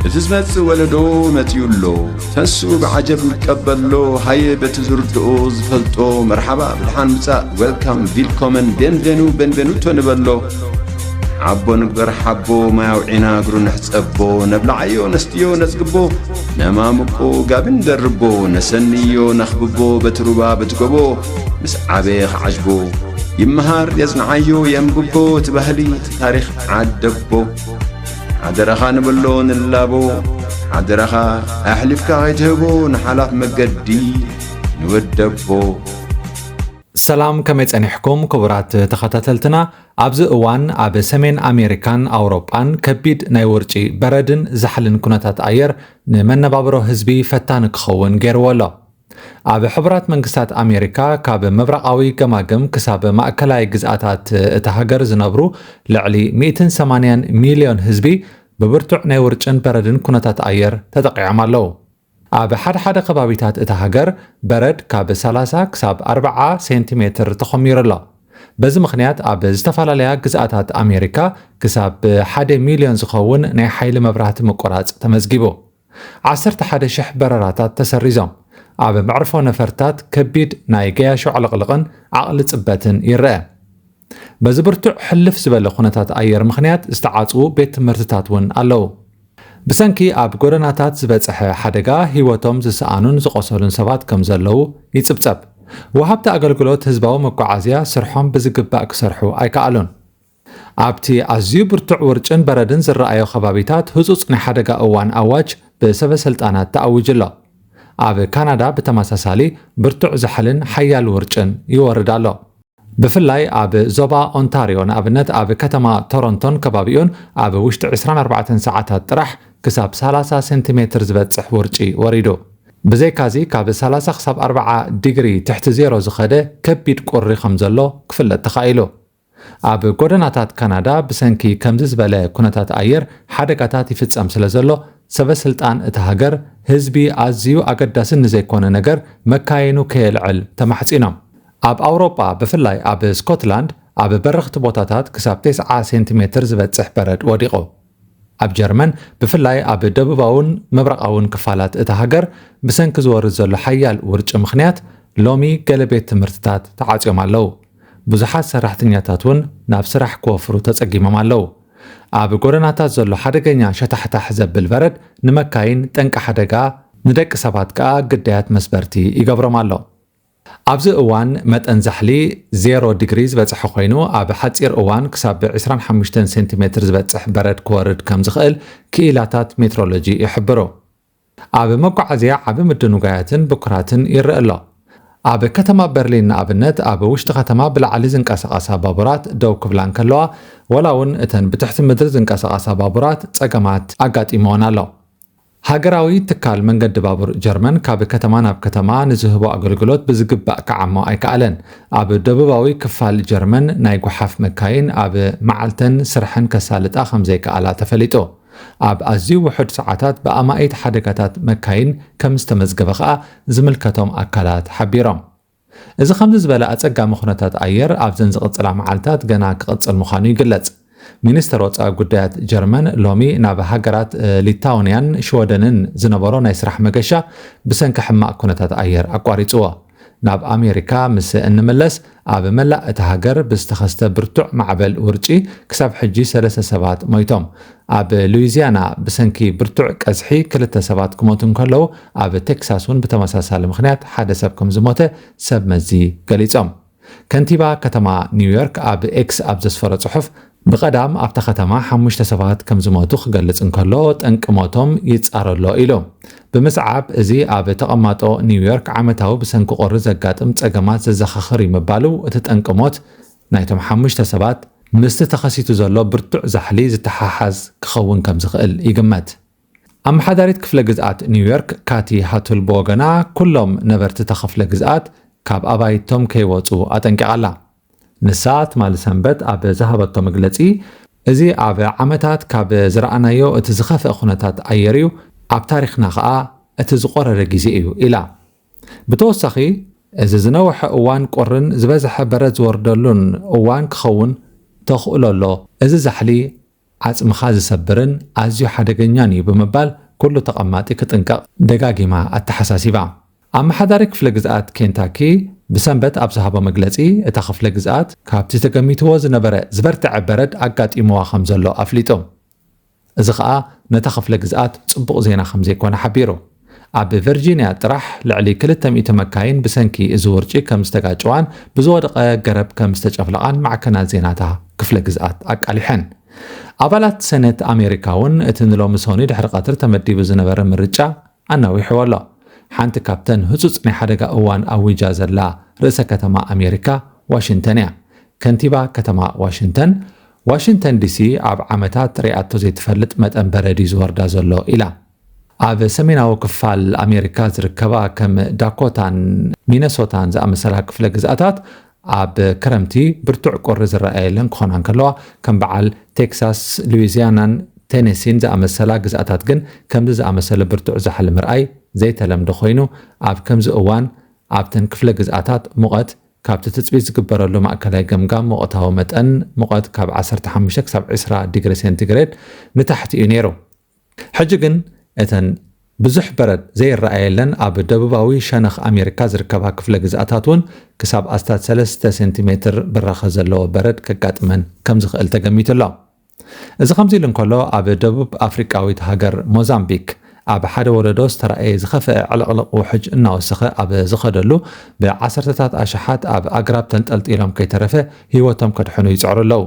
እቲ ዝመጽእ ወለዶ መጺኡ ኣሎ። ተንስኡ ብዓጀብ ንቀበሎ። ሃየ በቲ ዝርድኦ ዝፈልጦ መርሓባ ብድሓን ምጻእ፣ ዌልካም፣ ቪልኮመን፣ ቤንቬኑ፣ ቤንቬኑቶ ንበሎ። ዓቦ ንግበር ሓቦ፣ ማይ ኣውዒና እግሩ ንሕጸቦ። ነብልዓዮ ነስትዮ ነጽግቦ፣ ነማምቆ ጋቢ ንደርቦ። ነሰንዮ ነኽብቦ በቲ ሩባ በቲ ጎቦ፣ ምስ ዓበየ ክዓጅቦ። ይመሃር የጽንዓዮ የንብቦ እቲ ባህሊ እቲ ታሪኽ ዓደቦ። ሓደራኻ ንበሎ ንላቦ፣ ሓደራኻ ኣሕሊፍካ ከይትህቦ ንሓላፍ መገዲ ንወደቦ። ሰላም፣ ከመይ ጸኒሕኩም ክቡራት ተኸታተልትና? ኣብዚ እዋን ኣብ ሰሜን ኣሜሪካን ኣውሮጳን ከቢድ ናይ ውርጪ በረድን ዛሕልን ኩነታት ኣየር ንመነባብሮ ህዝቢ ፈታኒ ክኸውን ገይርዎ ኣሎ። ኣብ ሕቡራት መንግስታት ኣሜሪካ ካብ ምብራቓዊ ገማግም ክሳብ ማእከላይ ግዝኣታት እታ ሃገር ዝነብሩ ልዕሊ ሚእትን ሰማንያን ሚልዮን ህዝቢ ብብርቱዕ ናይ ውርጭን በረድን ኩነታት ኣየር ተጠቒዖም ኣለዉ። ኣብ ሓደ ሓደ ከባቢታት እታ ሃገር በረድ ካብ ሰላሳ ክሳብ ኣርብዓ ሴንቲሜትር ተኾሚሩ ኣሎ። በዚ ምኽንያት ኣብ ዝተፈላለያ ግዝኣታት ኣሜሪካ ክሳብ ሓደ ሚልዮን ዝኸውን ናይ ሓይሊ መብራህቲ ምቁራጽ ተመዝጊቡ። ዓሰርተ ሓደ ሽሕ በረራታት ተሰሪዞም። ኣብ መዕርፎ ነፈርታት ከቢድ ናይ ገያሾ ዕልቕልቕን ዓቕሊ ጽበትን ይረአ። በዚ ብርቱዕ ሕልፍ ዝበለ ኩነታት ኣየር ምኽንያት ዝተዓጽዉ ቤት ትምህርትታት እውን ኣለዉ። ብሰንኪ ኣብ ጎደናታት ዝበጽሐ ሓደጋ ህይወቶም ዝሰኣኑን ዝቖሰሉን ሰባት ከም ዘለዉ ይጽብጸብ። ወሃብቲ ኣገልግሎት ህዝባዊ መጓዓዝያ ስርሖም ብዝግባእ ክሰርሑ ኣይከኣሉን። ኣብቲ ኣዝዩ ብርቱዕ ውርጭን በረድን ዝረኣዮ ከባቢታት ህጹጽ ናይ ሓደጋ እዋን ኣዋጅ ብሰበ ስልጣናት ተኣዊጁ ኣሎ። ኣብ ካናዳ ብተመሳሳሊ ብርቱዕ ዛሕልን ሓያል ውርጭን ይወርድ ኣሎ። ብፍላይ ኣብ ዞባ ኦንታርዮ፣ ንኣብነት ኣብ ከተማ ቶሮንቶን ከባቢኡን፣ ኣብ ውሽጢ ዕስራን ኣርባዕተን ሰዓታት ጥራሕ ክሳብ ሰላሳ ሴንቲሜትር ዝበጽሕ ውርጪ ወሪዱ። ብዘይካዚ፣ ካብ ሰላሳ ክሳብ ኣርብዓ ዲግሪ ትሕቲ ዜሮ ዝኸደ ከቢድ ቁሪ ከም ዘሎ ክፍለጥ ተኻኢሉ። ኣብ ጎደናታት ካናዳ ብሰንኪ ከምዚ ዝበለ ኩነታት ኣየር ሓደጋታት ይፍጸም ስለ ዘሎ፣ ሰበ ስልጣን እታ ሃገር ህዝቢ ኣዝዩ ኣገዳስን ንዘይኮነ ነገር መካይኑ ከየልዕል ተማሕጺኖም። ኣብ ኣውሮጳ ብፍላይ ኣብ ስኮትላንድ ኣብ በረኽቲ ቦታታት ክሳብ ተስዓ ሴንቲሜትር ዝበጽሕ በረድ ወዲቑ። ኣብ ጀርመን ብፍላይ ኣብ ደቡባውን ምብራቓውን ክፋላት እታ ሃገር ብሰንኪ ዝወርድ ዘሎ ሓያል ውርጪ ምኽንያት ሎሚ ገለ ቤት ትምህርትታት ተዓጽዮም ኣለዉ። ብዙሓት ሰራሕተኛታት እውን ናብ ስራሕ ክወፍሩ ተጸጊሞም ኣለዉ። ኣብ ጎደናታት ዘሎ ሓደገኛ ሸታሕታሕ ዘብል በረድ ንመካይን ጠንቂ ሓደጋ፣ ንደቂ ሰባት ከኣ ግዳያት መስበርቲ ይገብሮም ኣሎ። ኣብዚ እዋን መጠን ዛሕሊ ዜሮ ዲግሪ ዝበጽሐ ኮይኑ፣ ኣብ ሓጺር እዋን ክሳብ ዕስራን ሓሙሽተን ሴንቲሜትር ዝበጽሕ በረድ ክወርድ ከም ዝኽእል ክኢላታት ሜትሮሎጂ ይሕብሩ። ኣብ መጓዓዝያ ዓቢ ምድንጓያትን ብኩራትን ይረአ ኣሎ። ኣብ ከተማ በርሊን ንኣብነት፣ ኣብ ውሽጢ ከተማ ብላዕሊ ዝንቀሳቐሳ ባቡራት ደው ክብላ እንከለዋ፣ ዋላ እውን እተን ብትሕቲ ምድሪ ዝንቀሳቐሳ ባቡራት ጸገማት ኣጋጢምወን ኣሎ። ሃገራዊ ትካል መንገዲ ባቡር ጀርመን ካብ ከተማ ናብ ከተማ ንዝህቦ ኣገልግሎት ብዝግባእ ክዓሞ ኣይከኣለን። ኣብ ደቡባዊ ክፋል ጀርመን ናይ ጓሓፍ መካይን ኣብ መዓልተን ስርሐን ከሳልጣ ከም ዘይከኣላ ተፈሊጡ። ኣብ ኣዝዩ ውሑድ ሰዓታት ብኣማኢት ሓደጋታት መካይን ከም ዝተመዝገበ ከኣ ዝምልከቶም ኣካላት ሓቢሮም። እዚ ከምዚ ዝበለ ኣጸጋሚ ኩነታት ኣየር ኣብዘን ዝቕጽላ መዓልታት ገና ክቕጽል ምዃኑ ይግለጽ። ሚኒስተር ወጻኢ ጉዳያት ጀርመን ሎሚ ናብ ሃገራት፣ እ፣ ሊታውንያን ሽወደንን ዝነበሮ ናይ ስራሕ መገሻ ብሰንኪ ሕማቕ ኩነታት ኣየር ኣቋሪጽዎ። ናብ ኣሜሪካ ምስ እንምለስ፣ ኣብ መላእ እታ ሃገር ብዝተኸስተ ብርቱዕ ማዕበል ውርጪ ክሳብ ሕጂ ሰለስተ ሰባት ሞይቶም። ኣብ ሉዊዚያና ብሰንኪ ብርቱዕ ቀዝሒ ክልተ ሰባት ክሞቱ እንከለዉ፣ ኣብ ቴክሳስ እውን ብተመሳሳሊ ምኽንያት ሓደ ሰብ ከም ዝሞተ ሰብ መዚ ገሊጾም። ከንቲባ ከተማ ኒውዮርክ ኣብ ኤክስ ኣብ ዘስፈሮ ጽሑፍ፣ ብቐዳም ኣብታ ከተማ ሓሙሽተ ሰባት ከም ዝሞቱ ክገልጽ እንከሎ፣ ጠንቂ ሞቶም ይጻረ ኣሎ ኢሉ። ብምስዓብ እዚ ኣብ ተቐማጦ ኒውዮርክ ዓመታዊ ብሰንኪ ቁሪ ዘጋጥም ጸገማት ዘዘኻኽር እዩ ምባሉ፣ እቲ ጠንቂ ሞት ናይቶም ሓሙሽተ ሰባት ምስቲ ተኸሲቱ ዘሎ ብርቱዕ ዛሕሊ ዝተሓሓዝ ክኸውን ከም ዝኽእል ይግመት። ኣመሓዳሪት ክፍለ ግዝኣት ኒውዮርክ ካቲ ሃቱል ብወገና፣ ኩሎም ነበርቲ እታ ክፍለ ግዝኣት ካብ ኣባይቶም ከይወጹ ኣጠንቂቓ ኣላ። ንሳ ትማሊ ሰንበት ኣብ ዝሃበቶ መግለጺ፣ እዚ ኣብ ዓመታት ካብ ዝረኣናዮ እቲ ዝኸፍአ ኩነታት ኣየር እዩ፣ ኣብ ታሪኽና ከኣ እቲ ዝቖረረ ግዜ እዩ ኢላ። ብተወሳኺ፣ እዚ ዝነውሐ እዋን ቁርን ዝበዝሐ በረድ ዝወርደሉን እዋን ክኸውን ተኽእሎ ኣሎ። እዚ ዛሕሊ ዓጽምኻ ዝሰብርን ኣዝዩ ሓደገኛን እዩ ብምባል ኩሉ ተቐማጢ ክጥንቀቕ ደጋጊማ ኣተሓሳሲባ። ኣመሓዳሪ ክፍለ ግዝኣት ኬንታኪ ብሰንበት ኣብ ዝሃቦ መግለጺ፣ እታ ክፍለ ግዝኣት ካብቲ ተገሚትዎ ዝነበረ ዝበርትዐ በረድ ኣጋጢምዋ ከም ዘሎ ኣፍሊጡ። እዚ ኸኣ ነታ ክፍለ ግዝኣት ጽቡቕ ዜና ከም ዘይኮነ ሓቢሩ። ኣብ ቨርጂንያ ጥራሕ ልዕሊ ክልተ ሚእቲ መካይን ብሰንኪ እዚ ውርጪ ከም ዝተጋጨዋን ብዝወደቐ ገረብ ከም ዝተጨፍለቓን ማዕከናት ዜናታ ክፍለ ግዝኣት ኣቃሊሐን። ኣባላት ሰነት ኣሜሪካ እውን እቲ ንሎሚ ሰኑይ ድሕሪ ቀትሪ ተመዲቡ ዝነበረ ምርጫ ኣናዊሕዎ ኣሎ። ሓንቲ ካብተን ህጹጽ ናይ ሓደጋ እዋን ኣዊጃ ዘላ ርእሰ ከተማ ኣሜሪካ ዋሽንተን እያ። ከንቲባ ከተማ ዋሽንተን፣ ዋሽንተን ዲሲ ኣብ ዓመታት ሪኣቶ ዘይትፈልጥ መጠን በረድ እዩ ዝወርዳ ዘሎ ኢላ። ኣብ ሰሜናዊ ክፋል ኣሜሪካ ዝርከባ ከም ዳኮታን ሚነሶታን ዝኣመሰላ ክፍለ ግዝኣታት ኣብ ክረምቲ ብርቱዕ ቁሪ ዝረኣየለን ክኾና እንከለዋ፣ ከም በዓል ቴክሳስ፣ ሉዊዚያናን ቴነሲን ዝኣመሰላ ግዝኣታት ግን ከምዚ ዝኣመሰለ ብርቱዕ ዛሕሊ ምርኣይ ዘይተለምደ ኮይኑ፣ ኣብ ከምዚ እዋን ኣብተን ክፍለ ግዝኣታት ሙቐት ካብቲ ትጽቢት ዝግበረሉ ማእከላይ ገምጋም ሙቐታዊ መጠን ሙቐት ካብ ዓሰርተ ሓሙሽተ ክሳብ ዕስራ ዲግሪ ሴንቲግሬድ ንታሕቲ እዩ ነይሩ። ሕጂ ግን እተን ብዙሕ በረድ ዘይረኣየለን ኣብ ደቡባዊ ሸነኽ ኣሜሪካ ዝርከባ ክፍለ ግዝኣታት እውን ክሳብ ኣስታት ሰለስተ ሴንቲሜትር ብራኸ ዘለዎ በረድ ከጋጥመን ከም ዝኽእል ተገሚቱ ኣሎ። እዚ ከምዚ ኢሉ እንከሎ፣ ኣብ ደቡብ ኣፍሪቃዊት ሃገር ሞዛምቢክ ኣብ ሓደ ወለዶ ዝተራእየ ዝኸፍአ ዕልቕልቕ ውሕጅ እናወሰኸ ኣብ ዝኸደሉ፣ ብዓሰርተታት ኣሽሓት ኣብ ኣግራብ ተንጠልጢሎም ከይተረፈ ህይወቶም ከድሕኑ ይጽዕሩ ኣለዉ።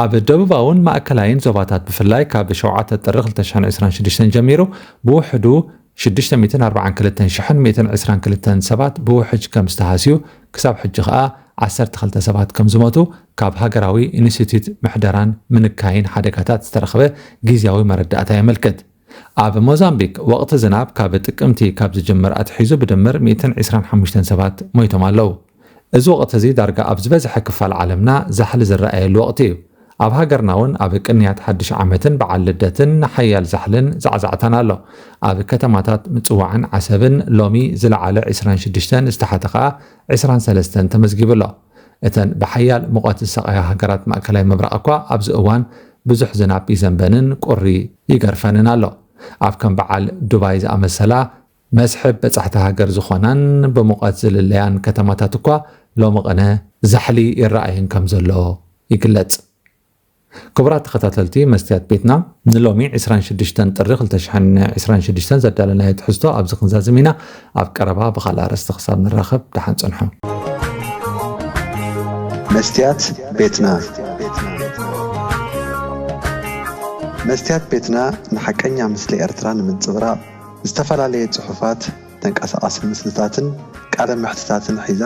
ኣብ ደቡባውን ማእከላይን ዞባታት ብፍላይ ካብ ሸውዓተ ጥሪ ክልተ ሽሕን ዕስራን ሽዱሽተን ጀሚሩ ብውሕዱ ሽዱሽተ ሚእትን ኣርባዓን ክልተን ሽሕን ሚእትን ዕስራን ክልተን ሰባት ብውሕጅ ከም ዝተሃስዩ፣ ክሳብ ሕጂ ከኣ ዓሰርተ ክልተ ሰባት ከም ዝሞቱ ካብ ሃገራዊ ኢንስቲትዩት ምሕደራን ምንካይን ሓደጋታት ዝተረኽበ ግዝያዊ መረዳእታ የመልክት። ኣብ ሞዛምቢክ ወቕቲ ዝናብ ካብ ጥቅምቲ ካብ ዝጅምር ኣትሒዙ ብድምር ሚእትን ዕስራን ሓሙሽተን ሰባት ሞይቶም ኣለዉ። እዚ ወቕቲ እዚ ዳርጋ ኣብ ዝበዝሐ ክፋል ዓለምና ዛሕሊ ዝረኣየሉ ወቕቲ እዩ። ኣብ ሃገርና እውን ኣብ ቅንያት ሓድሽ ዓመትን በዓል ልደትን ሓያል ዛሕልን ዛዕዛዕታን ኣሎ። ኣብ ከተማታት ምጽዋዕን ዓሰብን ሎሚ ዝለዓለ ዕስራን ሽዱሽተን ዝተሓተ ከኣ ዕስራን ሰለስተን ተመዝጊቡ ኣሎ። እተን ብሓያል ሙቐት ዝሰቐያ ሃገራት ማእከላይ ምብራቕ እኳ ኣብዚ እዋን ብዙሕ ዝናብ ይዘንበንን ቁሪ ይገርፈንን ኣሎ። ኣብ ከም በዓል ዱባይ ዝኣመሰላ መስሕብ በጻሕቲ ሃገር ዝኾናን ብሙቐት ዝልለያን ከተማታት እኳ ሎሚ ቅነ ዛሕሊ ይረኣየን ከም ዘሎ ይግለጽ። ክቡራት ተኸታተልቲ መስትያት ቤትና፣ ንሎሚ ዕስራን ሽዱሽተን ጥሪ ክልተ ሽሕን ዕስራን ሽዱሽተን ዘዳለናዮ ትሕዝቶ ኣብዚ ክንዛዝም ኢና። ኣብ ቀረባ ብኻልእ ኣርእስቲ ክሳብ ንራኸብ ደሓን ጽንሑ። መስትያት ቤትና። መስትያት ቤትና ንሓቀኛ ምስሊ ኤርትራ ንምንጽብራቕ ዝተፈላለየ ጽሑፋት፣ ተንቀሳቓሲ ምስልታትን ቃለ መሕትታትን ሒዛ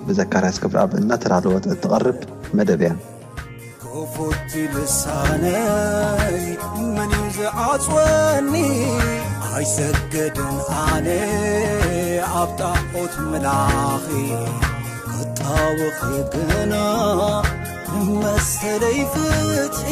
ብዘካርያስ ገብረኣብ እናተዳለወት እትቐርብ መደብ እያ። ክፉት ልሳነይ መን እዩ ዝዓጽወኒ? ኣይሰግድን ኣነ ኣብ ጣዖት ምላኺ ክጣወኺ ግና መሰለይ ፍትሒ